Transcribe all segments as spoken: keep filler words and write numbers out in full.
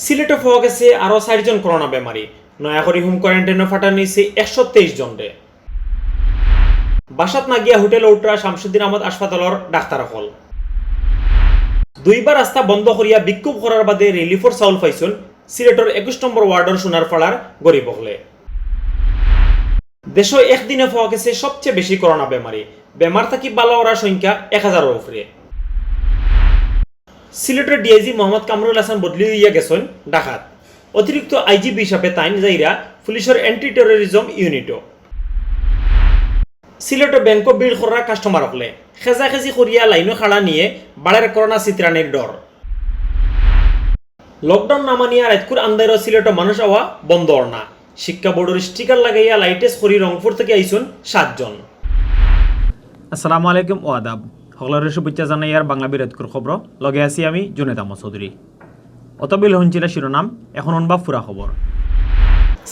সিলেটো পাওয়া গেছে আরো চাইরজন করোনা বেমারি। নয়া করি হোম কোয়ারেন্টাইনো ফাটানি অইছে একশো তেইশ জনরে। বাসাত না গিয়া হোটেলো উঠরা শামসুদ্দিন আহমদ হাসপাতালর ডাক্তার অকল। দুইবার রাস্তা বন্ধ করিয়া বিক্ষোভ করার বাদে রিলিফর চাউল পাইছইন সিলেটর একুশ নম্বর ওয়ার্ডর সোনারপাড়ার গরিব অকলে। দেশো একদিনে পাওয়া গেছে সবচেয়ে বেশি করোনা বেমারি। বেমার থাকি বালা অওয়ার সংখ্যা এক হাজারর উপরে। সিলেটর ডিআইজি মোহাম্মদ কামরুল হাসান বদলি অইয়া গেছইন ঢাকাত। অতিরিক্ত আইজিপি হিসাবে তাইন যাইরা পুলিশর অ্যান্টি টেরোরিজম ইউনিটো। সিলেটো ব্যাংকো ভিড় কররা কাস্টমার অকলে। খেজাখেজি করিয়া লাইনো খাড়া নিয়ে বাড়ের করোনা ছিতরানির ডর। লকডাউন না মানিয়া রাইতকুর আন্দাইরো সিলেটো মানুষ আওয়া বন্ধ অর না। শিক্ষা বোর্ডর স্টিকার লাগাইয়া লাইটেস করি রংপুর থাকি আইছইন সাতজন। আসসালামু আলাইকুম ও আদাব। হকলরে শুভেচ্ছা জানাইয়ার বাংলা বিরতকুর খবর। লগে আছি আমি জুনেদ আহমদ চৌধুরী। অতবিল হুনছিলা শিরোনাম, এখন হুনবা পুরা খবর।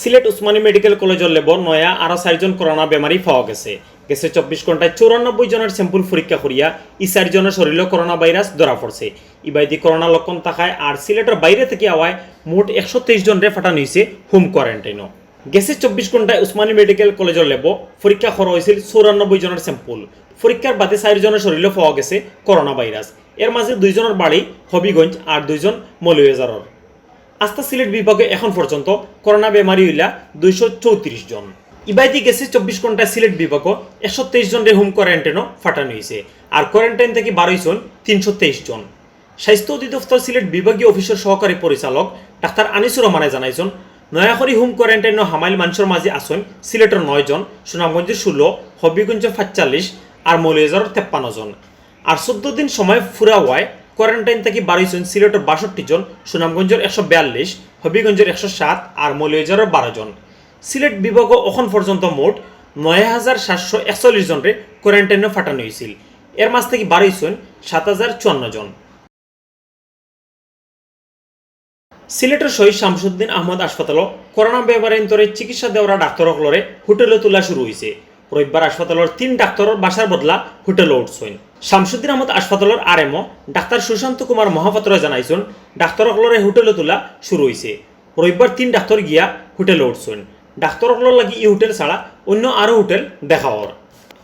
সিলেট উসমানী মেডিকেল কলেজর ল্যাবো নয়া আরো চাইরজন করোনা বেমারি পাওয়া গেছে। গেছে চব্বিশ ঘন্টায় চৌরানব্বই জনর স্যাম্পল পরীক্ষা করিয়া ই চাইরজনর শরীলো করোনা ভাইরাস ধরা পড়ছে। ইবায়দি করোনা লক্ষণ থাকায় আর সিলেটর বাইরে থাকি আওয়ায় মোট একশো তেইশ জনরে ফাটানি অইছে হোম কোয়ারেন্টাইনো। গেছে চব্বিশ ঘন্টায় উসমানী মেডিকেল কলেজর ল্যাবো পরীক্ষা করা অইছিল চৌরানব্বই জনর স্যাম্পল। পরীক্ষার বাদে চাইরজনর শরীলো পাওয়া গেছে করোনা ভাইরাস। এর মাঝে দুইজনর বাড়ি হবিগঞ্জ আর দুইজন মৌলভীবাজারর। আস্তা সিলেট বিভাগো এখন পর্যন্ত করোনা বেমারি অইলা দুইশো চৌত্রিশ জন। ইবায়দি গেছে চব্বিশ ঘন্টায় সিলেট বিভাগো একশো তেইশ জনরে হোম কোয়ারেন্টাইনো ফাটানি অইছে। আর কোয়ারেন্টাইন থাকি বার অইছইন তিনশো তেইশ জন। স্বাস্থ্য অধিদপ্তর সিলেট বিভাগীয় অফিসর সহকারী পরিচালক ডাক্তার আনিসুর রহমানে জানাইছইন, নয়া করি হোম কোয়ারেন্টাইনো হামাইল মানষর মাঝে আছইন সিলেটর নয় জন, সুনামগঞ্জর ষোলো, হবিগঞ্জর পাঁচচল্লিশ আর মৌলভীবাজারর তেপ্পান্ন জন। আর চৌদ্দ দিন সময় পুরা অওয়ায় কোয়ারেন্টাইন থাকি বার অইছইন সিলেটর বাষট্টি জন, সুনামগঞ্জর একশো বিয়াল্লিশ, হবিগঞ্জর একশো সাত আর মৌলভীবাজারর বারো জন। সিলেট বিভাগো এখন পর্যন্ত মোট নয় হাজার সাতশো একচল্লিশ জনরে কোয়ারেন্টাইনো ফাটানি অইছিল। এর মাঝ থাকি বার অইছইন সাত হাজার চুয়ান্ন জন। সিলেটর শহীদ শামসুদ্দিন আহমদ হাসপাতালো করোনা বেমারিন্তরে চিকিৎসা দেওরা ডাক্তার অকলরে হোটেলো তুলা শুরু অইছে। রবিবার হাসপাতালর তিন ডাক্তারর বাসার বদলা হোটেলো উঠছইন। শামসুদ্দিন আহমদ হাসপাতালর আরএমও ডাক্তার সুশান্ত কুমার মহাপাত্র জানাইছইন, ডাক্তার অকলরে হোটেলো তুলা শুরু অইছে। রবিবার তিন ডাক্তার গিয়া হোটেলো উঠছইন। ডাক্তার অকলর লাগি ই হোটেল ছাড়া অইন্য আরো হোটেল দেখা অর।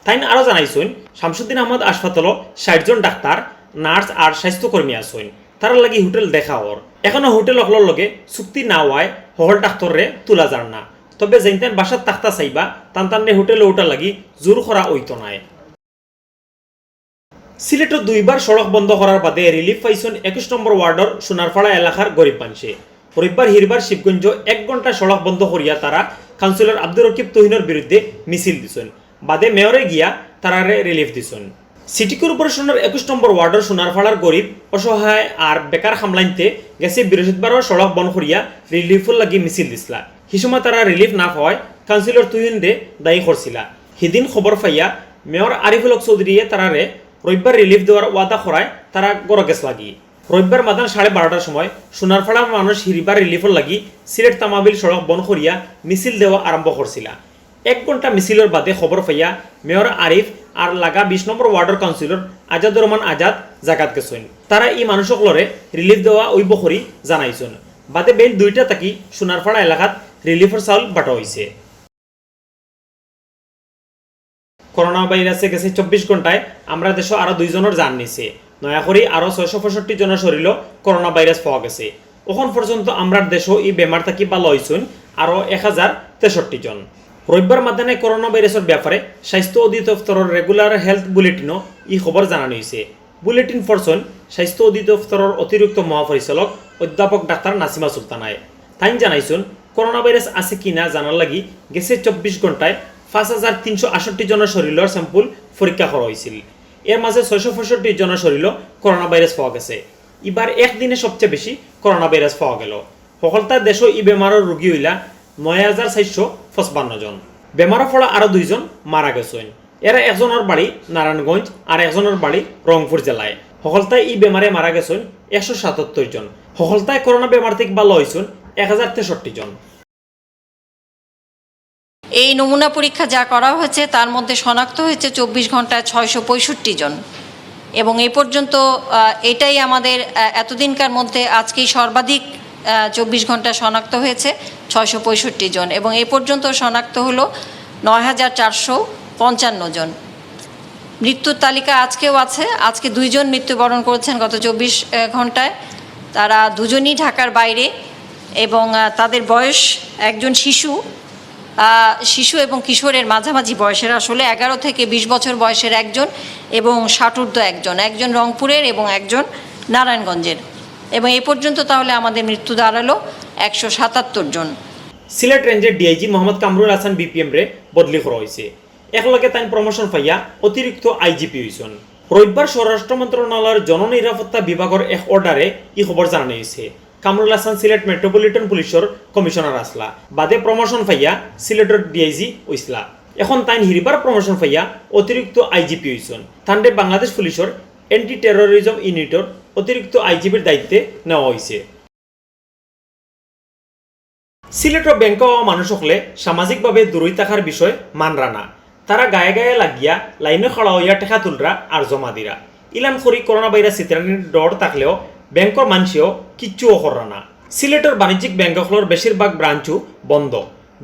তাইন আরো জানাইছইন, শামসুদ্দিন আহমদ হাসপাতালো ষাইট জন ডাক্তার, নার্স আর স্বাস্থ্যকর্মী আছইন। তারার লাগি হোটেল দেখা অর। এখনো হোটেল অকলর লগে চুক্তি না অওয়ায় হকল ডাক্তাররে তুলা যার না। তবে যেইন তাইন বাসাত থাকতা চাইবা, তান তানরে হোটেলো উঠার লাগি জোর করা অইতো নায়। সিলেটো দুইবার সড়ক বন্ধ করার বাদে রিলিফ পাইছইন একুশ নম্বর ওয়ার্ডর সোনারপাড়া এলাকার গরিব মানষে। রবিবার হিরবার শিবগঞ্জ এক ঘন্টা সড়ক বন্ধ করিয়া তারা কাউন্সিলর আব্দুর রকিব তুহিনর বিরুদ্ধে মিছিল দিছইন। বাদে মেয়রে গিয়া তারারে রিলিফ দিছইন। সিটি কর্পোরেশনর একুশ নম্বর ওয়ার্ডর সোনারপাড়ার গরিব, অসহায় আর বেকার হামলাইন্তে গেছে বৃহস্পতিবারও সড়ক বন্ধ করিয়া রিলিফর লাগি মিছিল দিছলা। হি সময় তারা রিলিফ না পাওয়ায় কাউন্সিলর তুহিনরে দায়ী করছিলা। হিদিন খবর পাইয়া মেয়র আরিফুল হক চৌধুরীয়ে তারারে রবিবার রিলিফ দেওয়ার ওয়াদা করায় তারা ঘরো গেছলাগি। রবিবার মাদান সাড়ে বারোটার সময় সোনারপাড়ার মানুষ হিরবার রিলিফর লাগি সিলেট তামাবিল সড়ক বন্ধ করিয়া মিছিল দেওয়া আরম্ভ করছিলা। এক ঘন্টা মিছিলর বাদে খবর পাইয়া মেয়র আরিফ আর লাগা বিশ নম্বর ওয়ার্ডর কাউন্সিলর আজাদুর রহমান আজাদ জাগাত গেছইন। তারা ই মানুষ অকলরে রিলিফ দেওয়া অইবো করি জানাইছইন। বাদে বেইল দুইটা থাকি সোনারপাড়া এলাকাত রিলিফর চাউল বাটা অইছে। করোনা ভাইরাসে গেছে চব্বিশ ঘন্টায় আমরার দেশো আরো দুইজনর জান নিছে। নয়া করি আরো ছয়শো পঁয়ষট্টি জনর শরীলো করোনা ভাইরাস পাওয়া গেছে। অখন পর্যন্ত আমরার দেশো ই বেমার থাকি ভালা অইছইন আরো এক হাজার তেষট্টি জন। রবিবার মাদানে করোনা ভাইরাসর ব্যাপারে স্বাস্থ্য অধিদপ্তরর regular health bulletinও ই খবর জানানি অইছে। Bulletin পড়ছইন স্বাস্থ্য অধিদপ্তরর অতিরিক্ত মহাপরিচালক অধ্যাপক ডাক্তার নাসিমা সুলতানায়। তাইন জানাইছইন, করোনা ভাইরাস আছে কি না জানার লাগি গেছে চব্বিশ ঘন্টায় পাঁচ হাজার তিনশো আটষট্টি জনর শরীলর sample পরীক্ষা করা অইছিল। এর মাঝে ছয়শো পঁয়ষট্টি জনর শরীলো করোনা ভাইরাস পাওয়া গেছে। ইবার একদিনে সবচেয়ে বেশি করোনা ভাইরাস পাওয়া গেল। হকলতায় দেশো ই বেমারর রোগী অইলা নয় হাজার চারশো পঁচপান্ন জন। বেমারো পড়া আরো দুইজন মারা গেছইন। এরা একজনর বাড়ি নারায়ণগঞ্জ আর একজনর বাড়ি রংপুর জেলায়। হকলতায় ই বেমারে মারা গেছইন একশো সাতাত্তর জন। হকলতায় করোনা বেমার থাকি ভালা অইছইন এক হাজার তেষট্টি জন। এই নমুনা পরীক্ষা যা করা হয়েছে, তার মধ্যে শনাক্ত হয়েছে চব্বিশ ঘন্টায় ছয়শো পঁয়ষট্টি জন। এবং এ পর্যন্ত, আহ, এটাই আমাদের, আহ, এতদিনকার মধ্যে আজকেই সর্বাধিক, আহ, চব্বিশ ঘন্টা শনাক্ত হয়েছে ছয়শো পঁয়ষট্টি জন এবং এ পর্যন্ত শনাক্ত হলো নয় হাজার চারশো পঞ্চান্ন জন। মৃত্যুর তালিকা আজকেও আছে। আজকে দুইজন মৃত্যুবরণ করেছেন গত চব্বিশ ঘন্টায়। তারা দুজনই ঢাকার বাইরে এবং আহ, তাদের বয়স, একজন শিশু, আহ, শিশু এবং কিশোরের মাঝামাঝি বয়সের, আসলে এগারো থেকে বিশ বছর বয়সের একজন এবং ষাট ঊর্ধ্ব একজন, একজন রংপুরের এবং একজন নারায়ণগঞ্জের। এবং এ পর্যন্ত তাহলে আমাদের মৃত্যু দাঁড়ালো একশো সাতাত্তর জন। সিলেট রেঞ্জর ডিআইজি মোহাম্মদ কামরুল হাসান বিপিএম রে বদলি করা হয়েছে। একলগে তাইন প্রমোশন পাইয়া অতিরিক্ত আইজিপি হইছন। রবিবার স্বরাষ্ট্র মন্ত্রণালয়ের জননিরাপত্তা বিভাগের এক অর্ডারে ই খবর জানানো হয়েছে। কামরুল হাসান সিলেট মেট্রোপলিটন পুলিশের কমিশনার আসলা, বাদে প্রমোশন পাইয়া সিলেটের ডিআইজি হইছলা। এখন তাইন হিরবার প্রমোশন পাইয়া অতিরিক্ত আইজিপি হইছন। তানরে বাংলাদেশ পুলিশের অ্যান্টি টেরোরিজম ইউনিটের অতিরিক্ত আইজিপির দায়িত্বে নেওয়া হয়েছে। সিলেটর ব্যাংক অওয়া মানুষ হকলে সামাজিকভাবে দূরই থাকার বিষয় মানরা না। তারা গায়ে গায়ে লাগিয়া লাইনো খাড়া হইয়া টেকা তুলরা আর জমা দিরা। ইলান করি করোনা ভাইরাস ইত্যাদির ডর থাকলেও ব্যাংকর মানষেও কিচ্ছুও কররা না। সিলেটর বাণিজ্যিক ব্যাংক হকলর বেশিরভাগ ব্রাঞ্চও বন্ধ।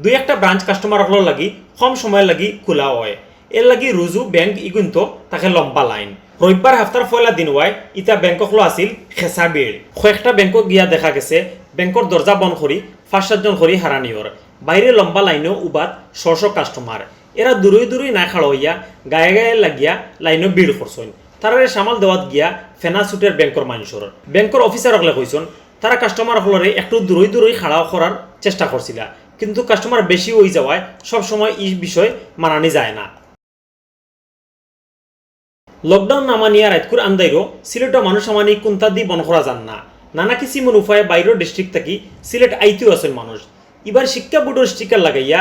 দুই একটা ব্রাঞ্চ কাস্টমার হকলর লাগি কম সময়ের লাগি খোলা হয়। এর লাগি রুজু ব্যাংক ইগুইন্তো থাকে লম্বা লাইন। রবিবার হাফতার পয়লা দিন হওয়ায় ইতা ব্যাংক হকলো আছিল খেসা ভিড়। কয়েকটা ব্যাংকো গিয়া দেখা গেছে ব্যাংকর দরজা বন্ধ করি পাঁচ সাতজন করি হারানিয়র। বাইরে লম্বা লাইনো উবাত শ শ কাস্টমার। এরা দূরই দূরই না খাড়া হইয়া গায়ে গায়ে লাগিয়া লাইনো ভিড় করছইন। তারারে সামাল দেওয়াত গিয়া ফেনা ছুটের ব্যাংকর মানষর। ব্যাংকর অফিসার হকলে কইছন, তারা কাস্টমার হকলরে একটু দূরই দূরই খাড়া করার চেষ্টা করছিলা, কিন্তু কাস্টমার বেশি হই যাওয়ায় সবসময় ই বিষয় মানানি যায় না। লকডাউন না মানিয়া রাইতকুর আন্দাইরও সিলেটর মানুষ আমানি কুন্তা দি বন্ধ করা যার না। নানা কিসিমর উপায়ে বাইরর ডিস্ট্রিক্ট থাকি সিলেট আইতেও আছইন মানুষ। ইবার শিক্ষা বোর্ডর স্টিকার লাগাইয়া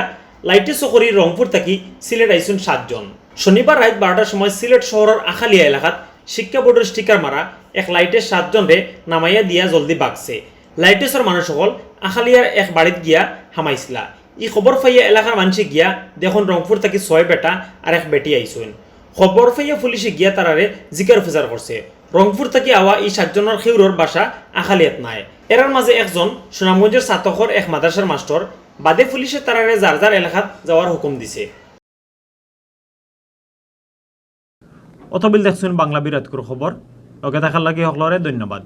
লাইটে চকরি রংপুর থাকি সিলেট আইছইন সাতজন। শনিবার রাইত বারোটার সময় সিলেট শহরর আখালিয়া এলাকাত শিক্ষা বোর্ডর স্টিকার মারা এক লাইটে সাতজনরে নামাইয়া দিয়া জলদি বাগছে। লাইটেসর মানুষ হকল আখালিয়ার এক বাড়িত গিয়া হামাইছিলা। ই খবর পাইয়া এলাকার মানষে গিয়া দেখইন রংপুর থাকি ছয় বেটা আর এক বেটি আইছইন। খবর পাইয়া পুলিশে গিয়া তারারে জিকার ফুজার করছে। রংপুর থাকি আওয়া ই সাতজনর কেউরর বাসা আখালিয়াত নায়। এরার মাঝে একজন সুনামগঞ্জর ছাতকর এক মাদ্রাসার মাস্টর। বাদে পুলিশে তারারে যার যার এলাকাত যাওয়ার হুকুম দিছে। অতবিল দেখছইন বাংলা বিরাটকুর খবর। লগে থাকার লাগি হকলরে ধন্যবাদ।